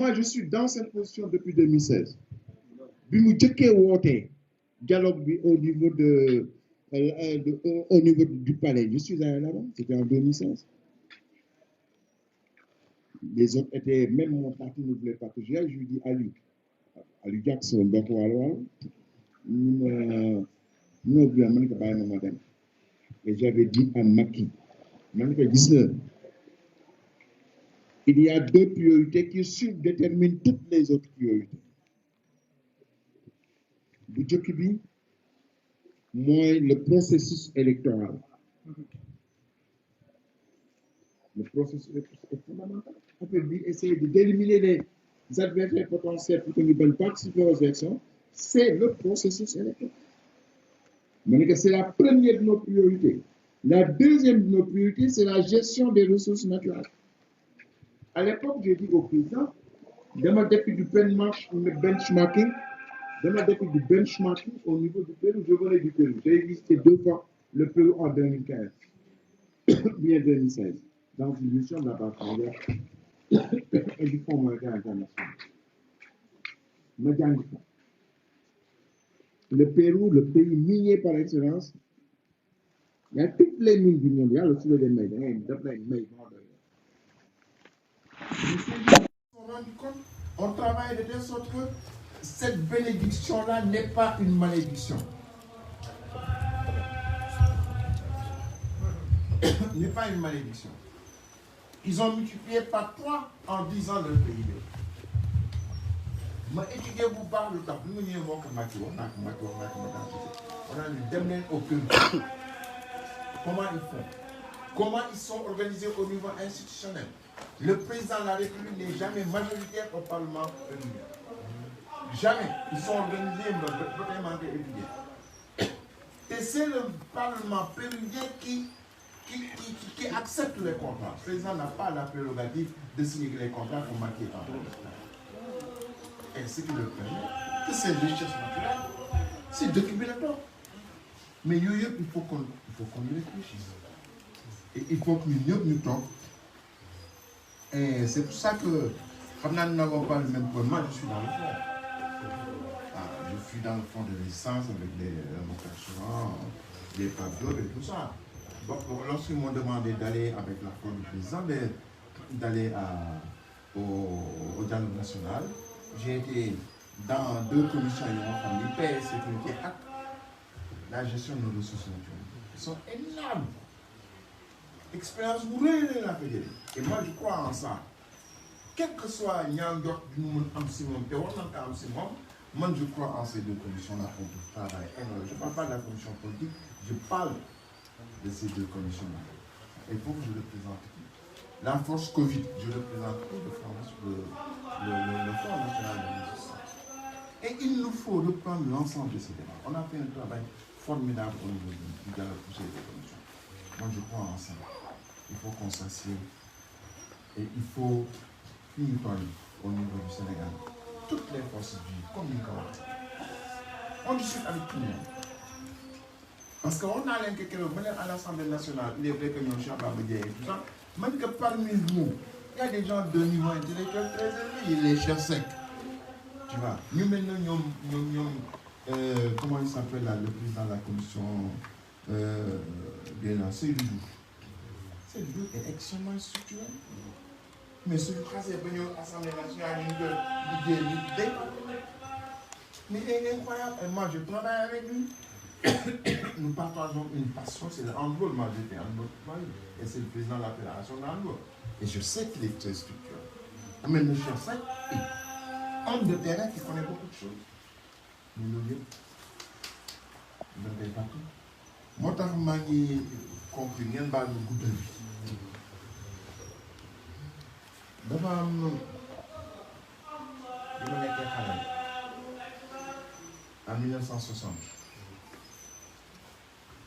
Moi, je suis dans cette position depuis 2016. Bi mu jëkkee wootee dialogue bi au niveau au niveau du palais, je suis allé là-bas, c'était en 2016. Les autres étaient, même mon parti ne voulait pas que j'y aille, je lui dis Aliou Jackson donc wàllu non bi ma ne ko bàyyi ma dem. Et j'avais dit à Macky ma ne ko gis nga il y a deux priorités qui surdéterminent toutes les autres priorités. Bu jëkk bi mooy le processus électoral. Le processus est fondamental. Affaire bi essayer d'éliminer les adversaires potentiels pour que ñu bañ participer aux élections, c'est le processus électoral. Ma ne ko c'est la première de nos priorités. La deuxième de nos priorités, c'est la gestion des ressources naturelles. À l'époque, j'ai dit au président, dama def du benchmarking, au niveau du Pérou. Je venais du Pérou. J'ai visité 2 fois le Pérou en 2015, bien 2016, dans une mission de la Banque mondiale et du Fonds monétaire international. Ma jàng ko. Le Pérou, le pays minier par excellence, il y a toutes les mines du monde. Il y a le sous des mails. On travaille de telle sorte que cette bénédiction-là n'est pas une malédiction. N'est pas une malédiction. Ils ont multiplié par 3 en 10 ans leur PIB. Ma étudié bu baax lu tax bi ma ñëwee moo ko Macky wax naa ko on a lu dem leen au Pérou. Comment ils font? Comment ils sont organisés au niveau institutionnel? Le président de la République n'est jamais majoritaire au Parlement péruvien. Jamais. Ils sont organisés, et c'est le Parlement péruvien qui accepte les contrats. Le président n'a pas la prérogative de signer les contrats pour marquer par et ce qui le permet, que ces richesses naturelles, c'est d'occuper le temps. Mais il faut qu'on y réfléchisse. Et il faut que nous tombons. Et c'est pour ça que, comme nous n'avons pas le même point, moi je suis dans le fond. Je suis dans le fond de l'essence avec les démocrations, les pavillons et tout ça. Donc, lorsqu'ils m'ont demandé d'aller avec l'accord du président, d'aller au dialogue national, j'ai été dans 2 commissions famille, paix et sécurité, la gestion de nos ressources naturelles. Ils sont énormes. Expérience bourrée la fédérée. Et moi je crois en ça. Quel que soit Nyangok du monde en Simon, moi je crois en ces 2 commissions-là pour le travail. Je ne parle pas de la commission politique, je parle de ces 2 commissions-là. Il faut que je représente la force Covid, je représente le Fonds national de résistance. Et il nous faut reprendre l'ensemble de ces débats. On a fait un travail formidable au niveau du dialogue pour ces 2 commissions. Moi je crois en ça. Il faut qu'on s'assied et il faut finir au niveau du Sénégal. Toutes les forces vives, comme nous. On discute avec tout le monde. Parce qu'on a l'impression à l'Assemblée nationale, il est vrai que nous sommes à et tout ça, même que parmi nous, il y a des gens de niveau intellectuel très élevé, il est cher sec. Tu vois, nous maintenant, comment il s'appelle là, le président de la commission bien là, c'est Doudou. C'est Doudou est extrêmement structurel. Mais ce qui passe est venu à l'Assemblée nationale, l'idée. Mais il est incroyable. Et moi, je travaille avec lui. Nous partageons une passion, c'est le handball. Moi, j'étais handball. Et c'est le président de la fédération de handball. Et je sais qu'il est très structurel. Mais le chef, c'est un homme de terrain qui connaît beaucoup de choses. Mais le lieu, il ne paye pas tout. Moi, je n'ai compris rien de goût de vie. Dafa am bi ma nekkee xale en 1960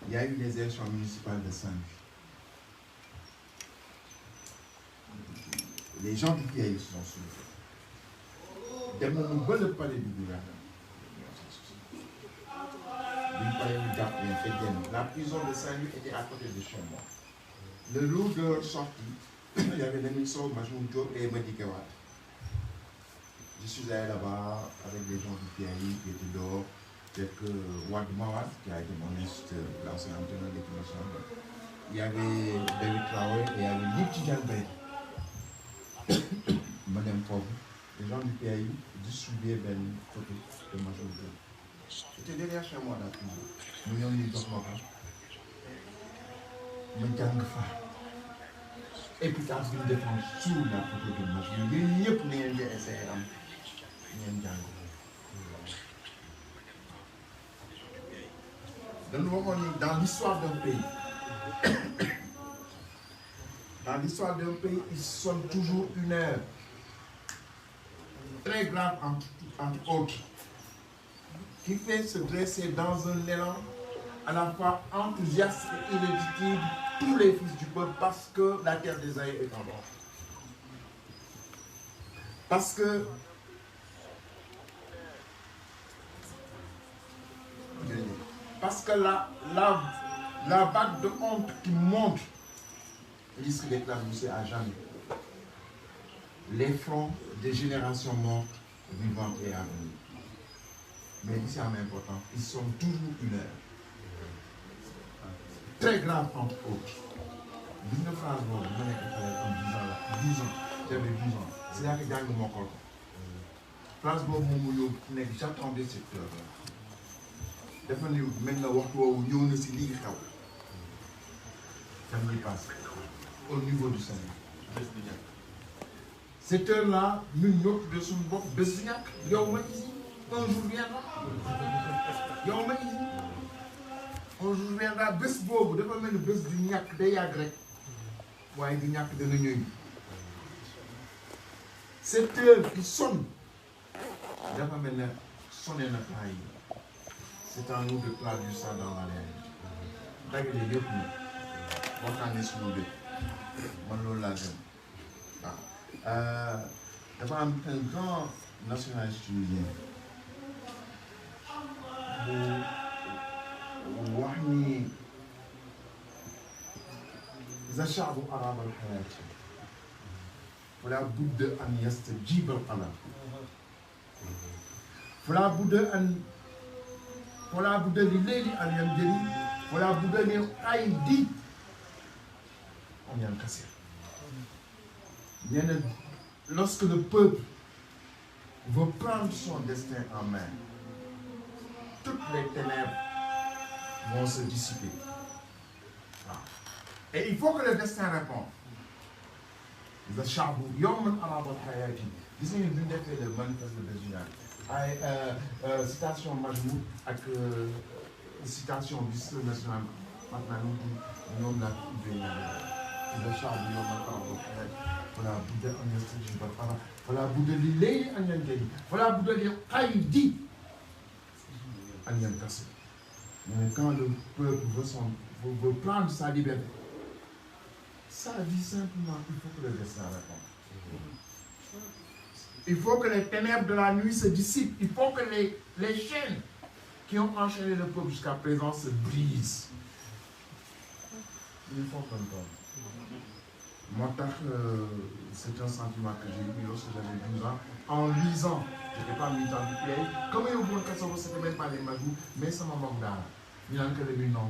il y a eu les élections municipales de Saint-Louis. Les gens du pays se sont soulevés. Dem nañu ba le palais du gouvernement. La prison de Saint-Louis était à côté de chez moi. Le jour de leur sortie, il y avait les ministres Majou Diop et Madi Kewat. Je suis allé là-bas avec des gens du PAI qui étaient dehors, peut-être que Wad Mawad, qui a été mon instituteur, l'ancien entraîneur de l'équipe nationale. Il y avait David Traoré et il y avait Lipti Jalbert. Madame Pauvre, les gens du PAI distribuaient une photo de majorité. J'étais derrière chez moi là, nous avons eu dans ma et puis quand je défends sur la photo de majorité, il n'y a pas de SRM. Dans l'histoire d'un pays, il sonne toujours une heure très grave entre autres, qui fait se dresser dans un élan à la fois enthousiaste et irréductible tous les fils du peuple parce que la terre des aïeux est en mort. Parce que la vague de honte qui monte risque d'être annoncée à jamais. Les fronts des générations mortes, vivantes et à venir. Mais ici, c'est important, ils sont toujours une heure. Très grave entre autres. 19 phrases, je n'ai que 10 ans. J'avais 12 ans. C'est là que j'ai eu mon corps. Phrase, j'attendais cette heure-là. Dafa ñëw maintenant waxtu woowu ñëw na si lii xew fan yi passe au niveau du Sénégal cette heure-là ñun ñoo tuddee suñu bopp bés du ñàkk yow ma isi un jour viendra yow ma isi un jour viendra bés boobu dafa mel ni bés du ñàkk day yàgg rek waaye du ñàkk dana ñëw cette heure qui sonne dafa mel ne sonné na temps yi. C'est à nous de traduire ça dans la réalité. Dagale yëpp nag waxtaanee suñu dëkk man loolu laa gëm waaw dafa am un grand nationaliste tunisien bu wax ni إذا الشعب أراد الحياة فلا بد أن يستجيب القلم فلا بد لليل أن ينجلي ولا بد للأيدي أن ينكسر. Lorsque le peuple veut prendre son destin en main, toutes les ténèbres vont se dissiper. Et il faut que le destin réponde. Le Chabou, Yom Arabot Hayati, disons une d'une fait le manifeste de Bézounan. Citation Majmoud avec citation du Système national maintenant nous nom de la le Chabou, Yom Arabot Hayati, voilà Bouddha en Yastin, voilà Bouddha Lilé en Yangeli, voilà Bouddha Haïdi en Yankassi. Mais quand le peuple veut prendre sa liberté, ça dit simplement qu'il faut que le destin réponde. Il faut que les ténèbres de la nuit se dissipent. Il faut que les chaînes qui ont enchaîné le peuple jusqu'à présent se brisent. Il faut comprendre. Moi, c'est un sentiment que j'ai eu lorsque j'avais 12 ans. En lisant, je n'étais pas militant du pays. Comme il y a eu beaucoup de choses, ce n'était même pas les magous, mais ça m'a manqué d'art. Il y a un peu de nom.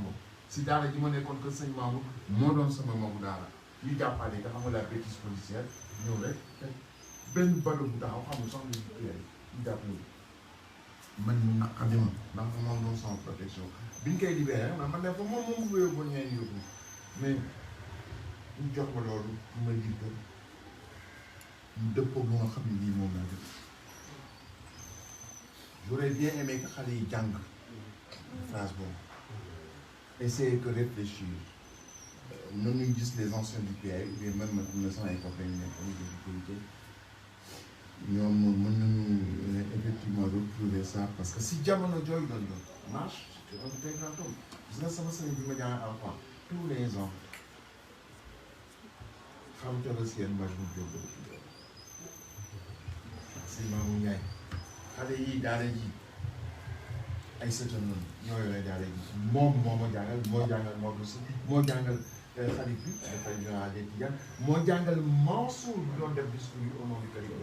Si d'art, il m'a dit que c'est un mamou, moi, dans ce moment d'art. Il y a pas des cas, la bêtise policière, nous, ben balu bu taxaw xamul sax lu ñu jàpp ni man naqadi ma ndax moom doon sans protection biñ koy libéré man def ko moom mu yóbbu ñeen yóbbu mais ñu jox ma loolu ma lii ko mu dëppoog lu nga xam ne lii moom laa def j'aurais bien aimé que xale yi jàng phrase boobu essayer que réfléchir non ñu gis les anciens du PAI ou bien même am na sama ay copains yu nekk am difficulté ñoom mën nañu effectivement retrouver ça parce que si jamono jooju doon doon marche c'était un très grand homme gis nga sama sëñ bi ma jàng alxuraan tous les ans xam tabaski yéen mbaj mu jóg si Maamu Njaay xale yi daara ji ay sëtam noonu ñoo yore daara ji moom moo ma jàngal moo jàngal Maodo si moo jàngal xarit bi dafay journal des Tidianes moo jàngal Mansour bi doon def discours yi au nom du Khalife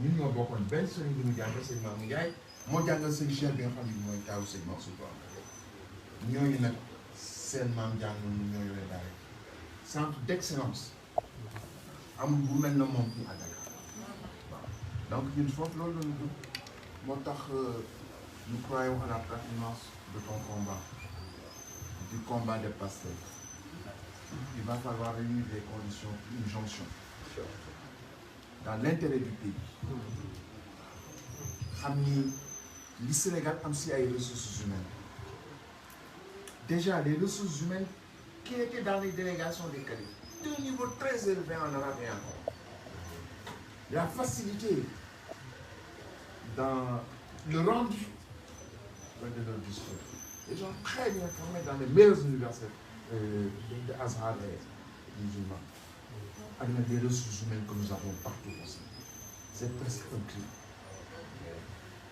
ñun ñoo bokkoon benn sëriñ bi ñu jàngal sëñ Mamadou Ndiaye moo jàngal sëñ Cheikh bi nga xam ne mooy taawu sëñ Mansour Ba ñooñu nag seen maam jàngal ñu ñoo yore daal centre d'excellence amul bu mel na moom fii à Dakar donc ñun foofu loolu la ñu dugg moo tax nous croyons à la pertinence de ton combat du combat des pasteurs. Il va falloir réunir des conditions, une jonction dans l'intérêt du pays. xam ni li Sénégal am si ay ressources humaines déjà les ressources humaines qui étaient dans les délégations des califes d'un niveau très élevé en arabe et en arabe. La facilité dans le rendu de leur discours. Les gens très bien formés dans les meilleures universités de Azhar et musulmans. Avec des ressources humaines que nous avons partout aussi. C'est presque un crime.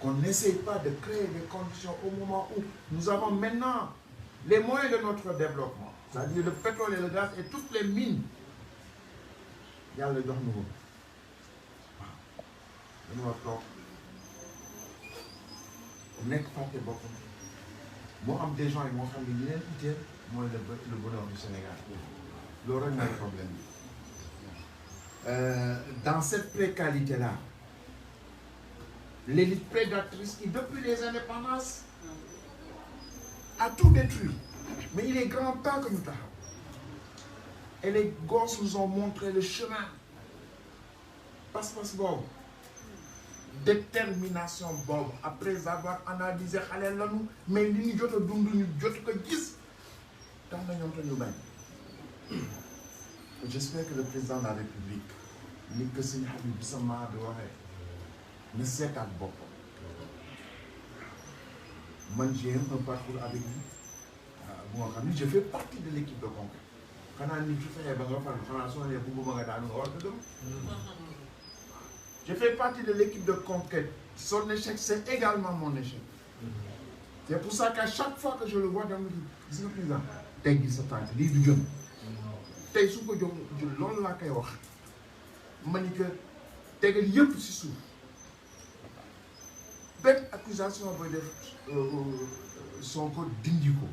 Qu'on n'essaye pas de créer des conditions au moment où nous avons maintenant les moyens de notre développement. C'est-à-dire le pétrole et le gaz et toutes les mines. Il y a le nouveau. Nous avons nekk fàtte boppam moo am des gens yi moo xam ne li leen itteel mooy le bonheur du Sénégal loolu rek mooy problème bi dans cette précarité là l'élite prédatrice qui depuis les indépendances a tout détruit mais il est grand temps que nous taxaw et les gosses nous ont montré le chemin pas-pas boobu détermination boobu après avoir analysé xale lanu mais li ñu jot a dund ñu jot ko gis tax na ñoom te ñu bañ. J'espère que le président de la République ni que sëñ Habib Sama di waxee ne seetaat boppam man j'ai un parcours avec lui bu nga xam ni je fais partie de l'équipe de conquête xanaa nit su fexee ba nga faral xanaa soo nee bu bëgg nga daanu nga war a gëm. Je fais partie de l'équipe de conquête. Son échec, c'est également mon échec. C'est pour ça qu'à chaque fois que je le vois dans le dis président, teggi sa tànk lii du jëm. Tey su ko jëm loolu laa koy wax. Ma ni que tegal yëpp ci suuf. Benn accusation booy def Sonko dindi ko.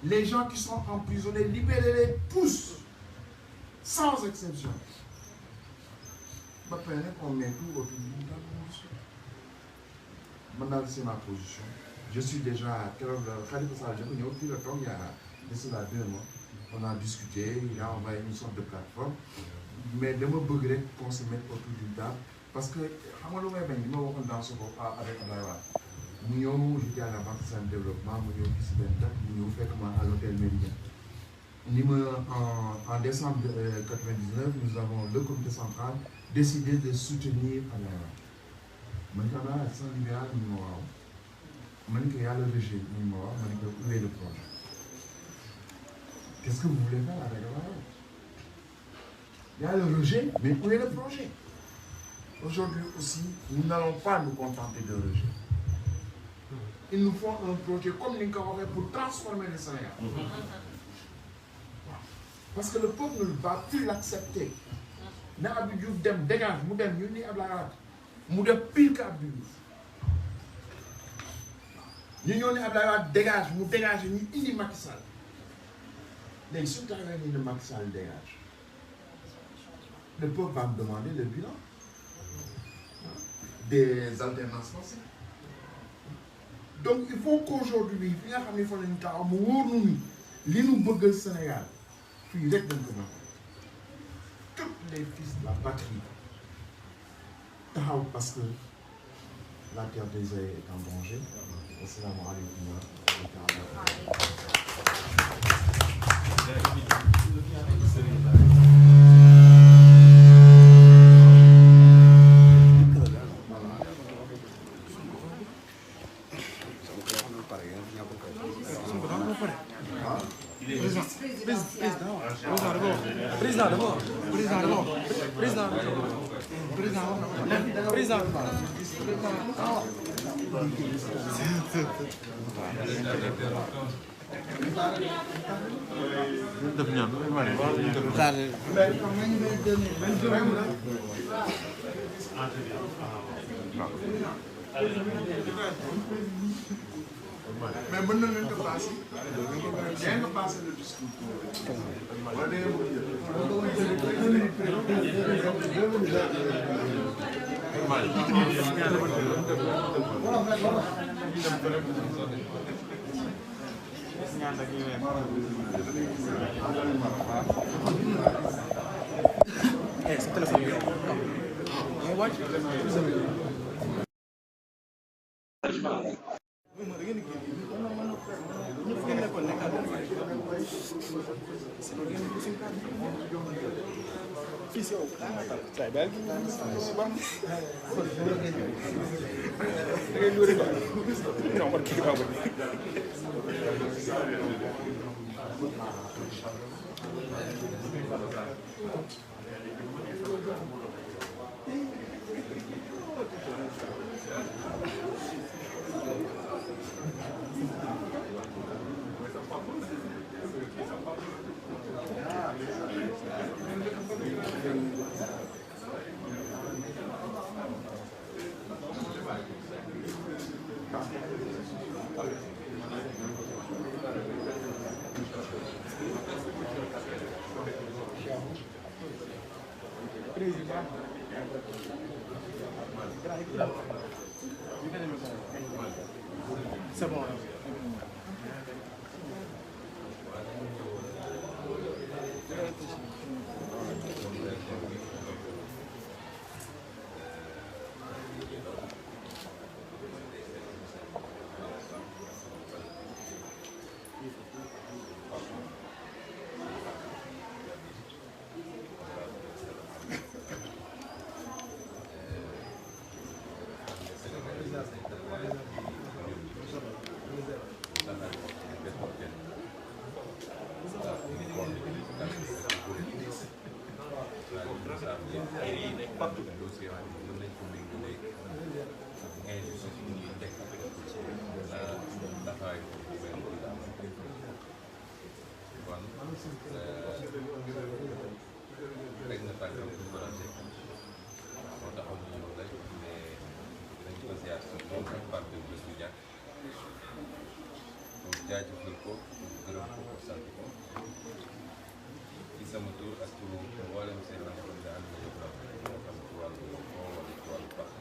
Les gens qui sont emprisonnés, libérez-les tous, sans exception. On met tout au public dans le discours. Maintenant, c'est ma position. Je suis déjà à Khalifa Sall, il y a de cela 2 mois. On a discuté, il a envoyé une sorte de plateforme. Mais je me voudrais qu'on se mette autour d'une table. Parce que, je suis dans ce groupe avec Ablaïwa. J'étais à la Banque de développement, je suis fait à l'hôtel Méridien. En décembre 1999, nous avons le comité central décidé de soutenir Ablaïwa. Maintenant, sans libéral, il y a le régime, où est le projet? Qu'est-ce que vous voulez faire avec Ablaïwa? Il y a le rejet, mais où est le projet? Aujourd'hui aussi, nous n'allons pas nous contenter de rejet. Il nous faut un projet comme l'Incaroré pour transformer le Sénégal. Parce que le peuple ne va plus l'accepter. Na Abdou Diouf dem dégage mu dem ñu ni Abdoulaye Wade mu def pire que Abdou Diouf ñu ñëw ni Abdoulaye Wade dégage mu dégage ñu indi Macky Sall léegi suñu taxawee ni Macky Sall dégage le peuple va me demander le bilan des alternances possibles. Donc il faut qu'aujourd'hui fi nga xam ne fa lañu taxaw mu wóor nu ni li nu bëggal Sénégal fii rek dañ ko mën tous les fils de la patrie taxaw parce que la terre des Aïeux est en danger. Assalamu alaikum wa mais mën na leen ko passé. yaa ngi passé le discours. wala da ngeen bëgg C'est bon. jaajëfal ko gërëm ko sant ko ci sama tur ak turu mboolem seen responsable ànd na yëpp moo xam ci wàllu foo wala ci wàllu parti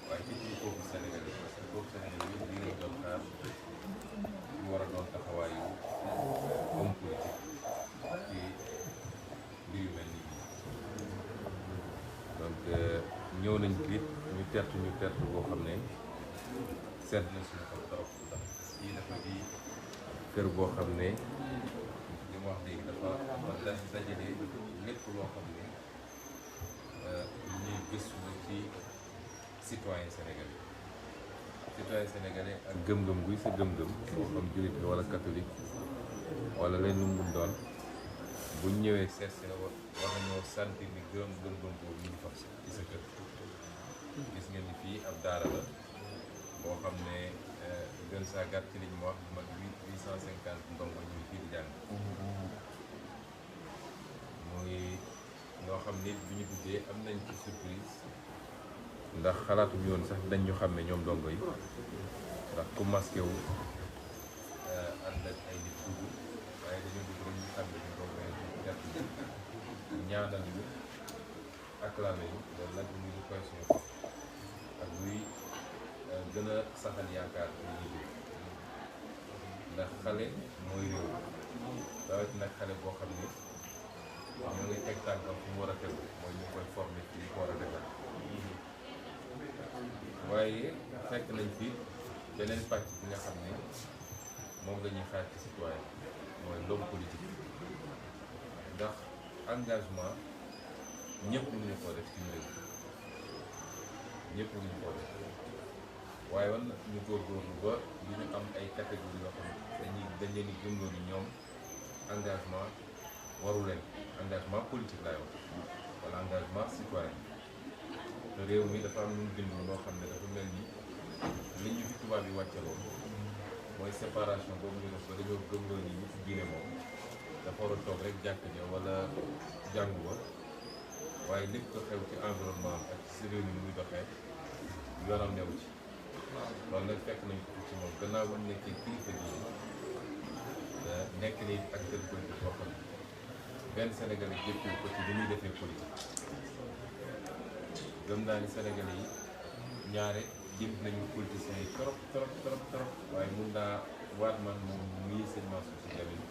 waaye ci turu foofu Sénégal yi parce que foofu Sénégal yi lii lañ doon xaar ñu war a doon taxawaayu homme politique ci mbir yu mel nii donc ñëw nañ fii ñu tertu boo xam ne seet na suñu xol trop ndax yii dafa di kër boo xam ne li ma wax léegi dafa dajale lépp loo xam ne ñuy gëstu la ci citoyen sénégalais ak gëm-gëm guy sa gëm-gëm moo xam jullit la wala catholique wala leen lu mu doon buñ ñëwee seet si la war nañoo sentir ni gëm-gëm boobu ñu ngi fa ci sa kër gis ngeen ni fii ab daara la boo xam ne gën saa gàtt ci liñ ma wax mag 850 ndongo ñu fii di jàng muy loo xam ne bi ñu duggee am nañ ci surprise ndax xalaatuñu woon sax dañ ñu xam ne ñoom ndongo yi ndax ku masqué wu ànd ak ay nit dugg waaye dañoo dugg rek ñu xam ne ñu ndongo yi gàtt ñaanal ñu acclamé ñu loolu nag muy lu koy suñu bopp ak luy gën a saxal yaakaar bi ñuy dégg ndax xale mooy réew rawat nag xale boo xam ne ñoo ngi teg tànkam fu mu war a tegu mooy ñu koy formé ci li ko war a defal waaye fekk nañ fi beneen pàcc bi nga xam ne moom la ñuy xaar ci citoyen mooy l'homme politique ndax engagement ñëpp mënuñu koo def ci réew ñëpp mënuñu koo def waaye wan ñu góorgóorlu ba li ñu am ay catégorie yoo xam ne dañ leen di gëmloo ni ñoom engagement waru leen engagement politique laay wax wala engagement citoyen te réew mi dafa am lu mu bindoo loo xam ne dafa mel ni li ñu fi tubaab yi wàcceloon mooy séparation boobu ñu def ba dañoo gëmloo ni ñu fi diine moom dafa war a toog rek jàkk ja wala jàngu ba waaye lépp ko xew ci environnement ak ci réew mi muy doxee yoonam newu ci loolu nag fekk nañ ko ci moom gannaaw ba mu nekkee kilifa gi nekk nii acteur politique boo xam ne benn Sénégalais jëppul ko ci li muy defee politique gëm naa ni Sénégalais yi ñaare jëpp nañu politiciens yi trop waaye mun naa waat man moom muy sëñ Mansour Sy Djamil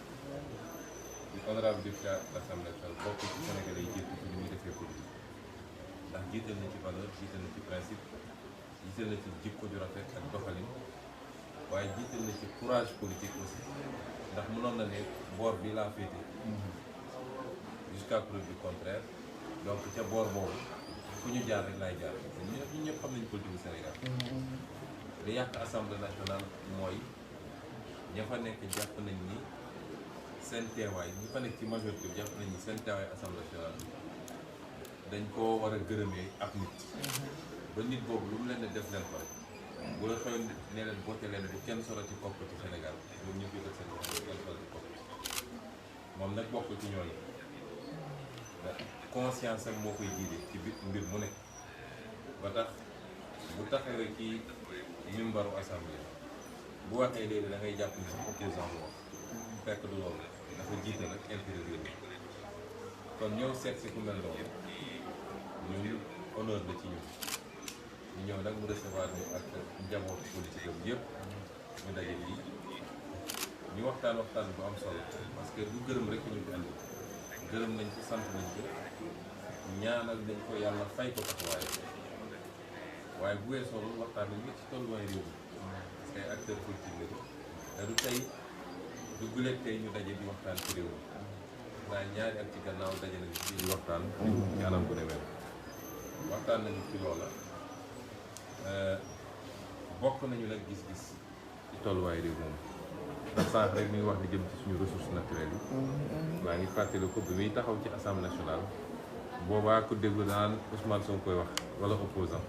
di honorable député à l'Assemblée nationale bokk ci Sénégalais yi jëpp ci li muy defee politique ndax jiital na ci valeur jiital na ci principe jiital na ci jikko ju rafet ak doxalin waaye jiital na ci courage politique aussi ndax mënoon na ne boor bi laa féete jusqu'à preuve du contraire donc ca boor boobu fu ñu jaar rek laay jaar ñun ñëpp xam nañu politique bu Sénégal li yàq assemblée nationale mooy ña fa nekk jàpp nañ ni seen teewaay ñi fa nekk ci majorité bi jàpp nañ ni seen teewaay assemblée nationale dañ koo war a gërëmee ak nit ba nit boobu lu mu leen di def leen ko rek bu la xëyoon ne leen boote leen bu kenn solo ci kopp ci Sénégal ñoom ñëpp yëgal seen bopp bu kenn solo ci kopp moom nag bokk ci ñooñu conscience ak moo koy jiite ci biir mbir mu nekk ba tax bu taxawee ci mimbaru assemblée bu waxee léegi da ngay jàpp ni sax opposant bu wax fekk du loolu dafa jiite nag intérêt réew mi kon ñëw seet si ku mel noonu ñun honneur la ci ñun ñu ñëw nag mu recevoir ñu ak njaboot politique am yëpp ñu daje lii ñu waxtaan bu am solo parce que du gërëm rek ñu fi andi gërëm nañ ko sant nañ ko ñaanal nañ ko yàlla fay ko taxawaay waaye bu weesoo loolu waxtaan nañ ci tolluwaay réew mi parce que ay acteur politique la te du tey du guleet tey ñu daje di waxtaan ci réew mi naa ñaari at ci gannaaw daje nañu ci waxtaan ci anam bu demee waxtaan nañu ci loola bokk nañu nag gis-gis ci tolluwaay réew moom ndax sànq rek mi ngi wax di jëm ci suñu ressources naturelles yi maa ngi fàttali ko bi muy taxaw ci assemblée nationale boobaa ku déglu daan Ousmane Sonko koy wax wala opposant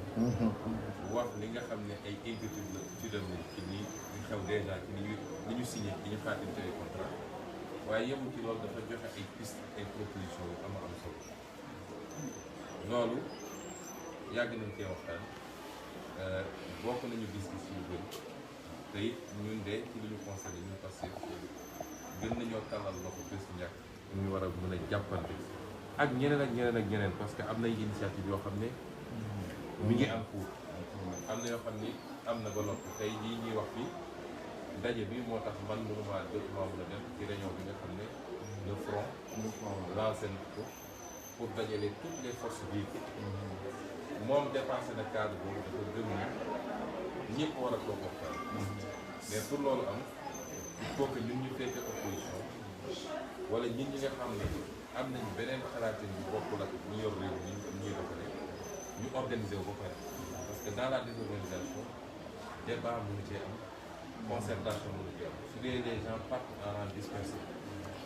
wax li nga xam ne ay inquiétude la ci dem nañ ci nii ñu xew dèjà ci ni ñu signé ci ñu xaatinte ay contrat waaye yemul ci loolu dafa joxe ay piste ay proposition yu am solo loolu yàgg nañ cee waxtaan bokk nañu gis-gis yu bëri te it ñun de ci li ñu conseillé ñun parce que gën nañoo tàllal loxo bés ñàkk ñu war a mën a jàppante ak ñeneen parce que am na initiative yoo xam ne mi ngi am cours am na yoo xam ni am na ba noppi tey jii ñuy wax fii ndaje bi moo tax man mënumaa mën a dem ci réunion bi nga xam ne le front lancé na ko pour dajale toutes les forces vives moom dépassé na cadre boobu dafa gëm ni ñëpp war a toog waxtaan mais pour loolu am il faut que ñun ñu féete opposition wala ñun ñi nga xam ne am nañu beneen xalaatin bi bokkul ak ñu yor réew mi ñuy doxale ñu organiser wu ba pare parce que dans la désorganisation débat mënu cee am concertation mënu cee am su dee les gens partent en rang dispersé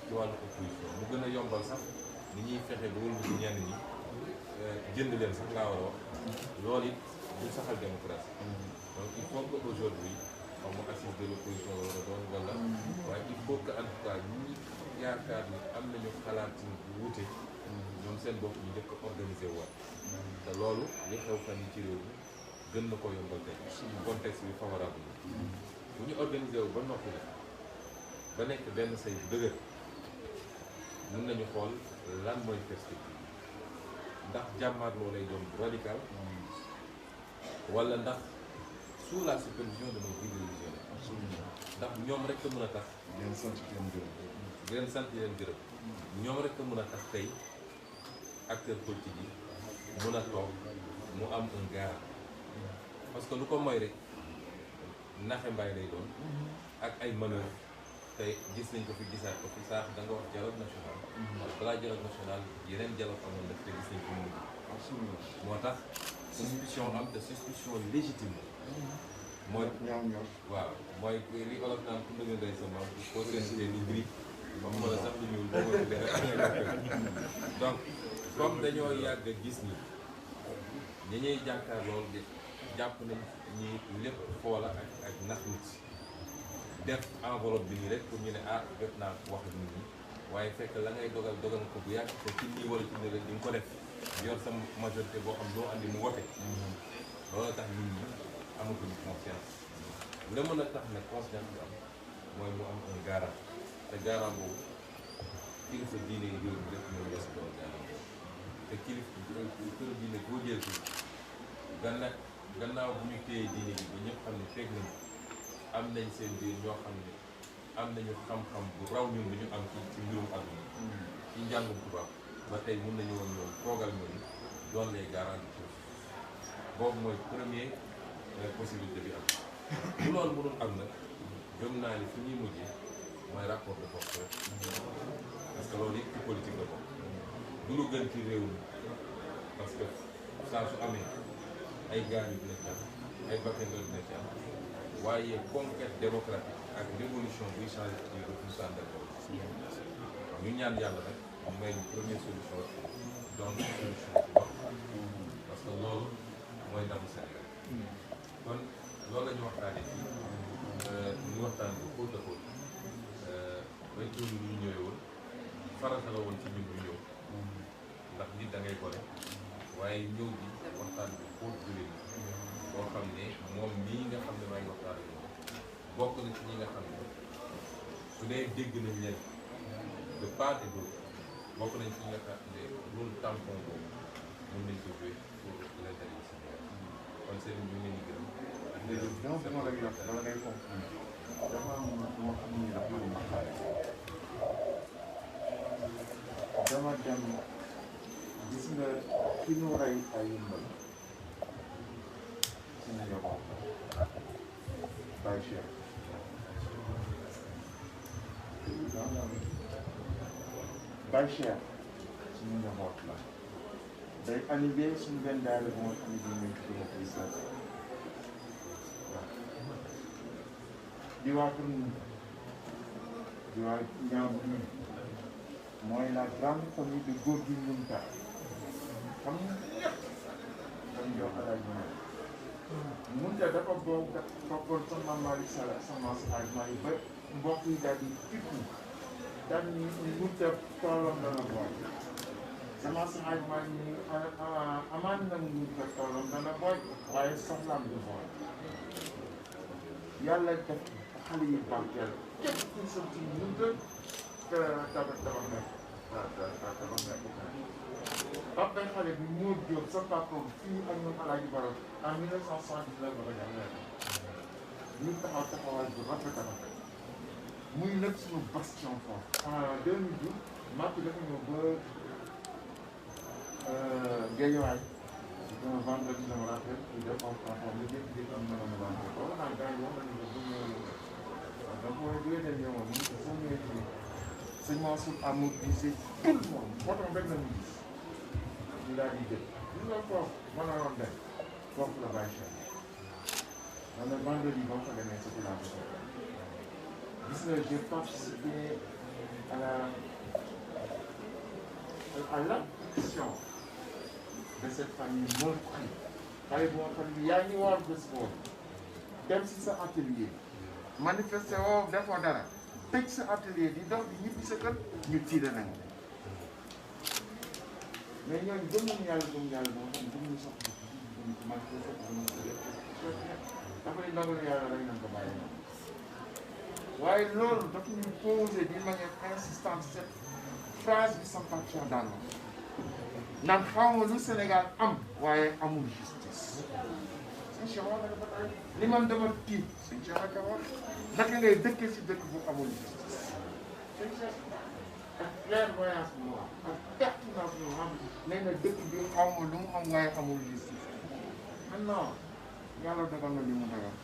ci wàllu opposition mu gën a yombal sax ni ñuy fexe ba wëlbu ci ñenn ñi jënd leen sax laa war a wax loolu it du saxal démocratie donc il faut que aujourd'hui xaw ma assise de l'opposition war a doon wala waaye il faut que en tout cas ñi yaakaar ni am nañu xalaat bu wuute ñoom seen bopp ñu njëkk a organiser waat te loolu li xew fan yi ci réew mi gën na ko yombal tey contexte bi favorable bu ñu organiser wu ba noppi la ba nekk benn say bu dëgër mën nañu xool lan mooy perspective ndax jàmmaarloo lay doon radical wala ndax sous la supervision de nos guides religieux ndax ñoom rek a mën a tax di leen sant leen gërëm ñoom rek a mën a tax tey acteur politique yi mën a toog mu am un garant parce que lu ko mooy rek naxe mbaay lay doon ak ay manœuvre tey gis nañ ko fi gisaat ko fi saax da nga wax dialogue national balaa dialogue national yeneen dialogue amoon na te gis nañ ko mu moo tax suspicion am te suspicion légitime mooy waaw mooy li olof naan ku ndëgën day sa maam foo seenté ni gris moom mën a sax lu ñuul boo ko donc comme dañoo yàgg gis ni ñi ñuy jàkkaar loolu di jàpp nañ ñi lépp foola ak nax nit def enveloppe bi nii rek pour ñu ne ah jot naa wax ak nit ñi waaye fekk la ngay dogal ko bu yàgg te ci nii wala ci nii rek di nga ko def yor sa majorité boo xam loo andi mu wote loolu tax nit ñi amatuñu confiance la mën a tax ne confiance bi am mooy mu am un garant te garant boobu kilifa diine yi réew mi lépp ñoo des doon garant boobu te kilifa diine boo jël ci gannaaw bu ñu téye diine bi ba ñëpp xam ne teg nañu am nañ seen biir ñoo xam ne am nañu xam-xam bu raw ñun lu ñu am ci mbirum àdduna ci njàngum tubaab ba tey mën nañu woon ñoom toogal ñooñu doon les garants du tout boobu mooy premier possibilité bi am bu loolu mënul am nag gëm naa ni fu ñuy mujjee mooy rapport de force rek parce que loolu yëpp ci politique la bokk du lu gën ci réew mi parce que saa su amee ay gaañu dina ci am ay bakkandoo dina ci am waaye conquête démocratique ak révolution buy changé ci réew mi sàndal ko ñu ñaan yàlla nag mu may ñu première solution donc solution bu baax parce que loolu mooy ndamu Sénégal kon loolu la ñu waxtaanee fii ñu waxtaan bu xóot a xóot bay tur bi ñu ñëwee woon farata la woon ci ñun ñu ñëw ndax nit da ngay gone waaye ñëw bi waxtaan bu xóot jëlee boo xam ne moom mii nga xam ne maa ngi waxtaan ak moom bokk na ci ñi nga xam ne su dee dégg nañ leen de part et d'autre bokk nañ ci ñi nga xam ne loolu tampon boobu mën nañ ko jouer pour l'intérêt du Sénégal kon seen ñu ngi leen di gërëm. léegi donc moo lay yokk dama ngay comprendre dafa am moo xam ni dafa am dama dem gis nga ki ñu rey ay yëmbal suñu njaboot Baye Cheikh Baye Cheikh suñu njaboot la day animé suñu benn daara bu nga xam ne bii mooy tudd koy seet di waa pour di waa ñaam mooy la grande famille de góor gi Munta xam nga ñëpp dañu jox alaaj Munta dafa bokkoon sama Malick Sall sama engagement yi ba mbokk yi daal di tikku daal ni Munta toolam dana boy sama engagement yi amaan na Munta toolam dana boy waaye soxlaam du boy yàlla def xale yi barkeel képp ku sant ci Munta tabax nekk papa xale bi moo jóg sa papa fii ak ñoom Alaaji Baro en 1979 ba nga xam ñu taxaw taxawaay bu rafet a rafet muy nag suñu bastion fort en 2012 Macky dafa ñëw ba Guédiawaye un vendredi je me rappelle ñu def conférence ñu jékki-jékki am na ma vente ko wax naa gars yi wax nañu ko bu ñëwee donc mooy bu ngeen ñëwoon mu ko soo ñëwee fii sëñ Mansour a mobilisé tout le monde moo tax rek la ñu gis ñu daal di jël gis nga foofu mën na woon dem foofu la Baye Cheikh man nag vendredi ba mu fa demee c'était la gis nga j'ai participé à l'action de cette famille meurtrie xale bu nga xam ne yaa ngi war bés boobu dem si sa atelier manifester woo defoo dara tëj sa atelier di dox di ñibbi sa kër ñu tiire nañu mais ñooñu gëm nañu yàlla boo xam ne gëmuñu sax ñu ko manifester dafa di ndogal yàlla rek nañ ko bàyyi noonu waaye loolu dafa ñu poser d'une manière insistante cette phrase bi sama papa daan na naan xaw ma lu Sénégal am waaye amul justice sëñ Cheikh wax na dafa tay li man dama tiit sëñ Cheikh ak wax naka ngay dëkkee si dëkk bu amul justice sëñ Cheikh ak clairvoyance bi mu am ak pertinence bi mu am nee na dëkk bi xaw ma lu mu am waaye amul justice maintenant yàlla dogal na li mu dogal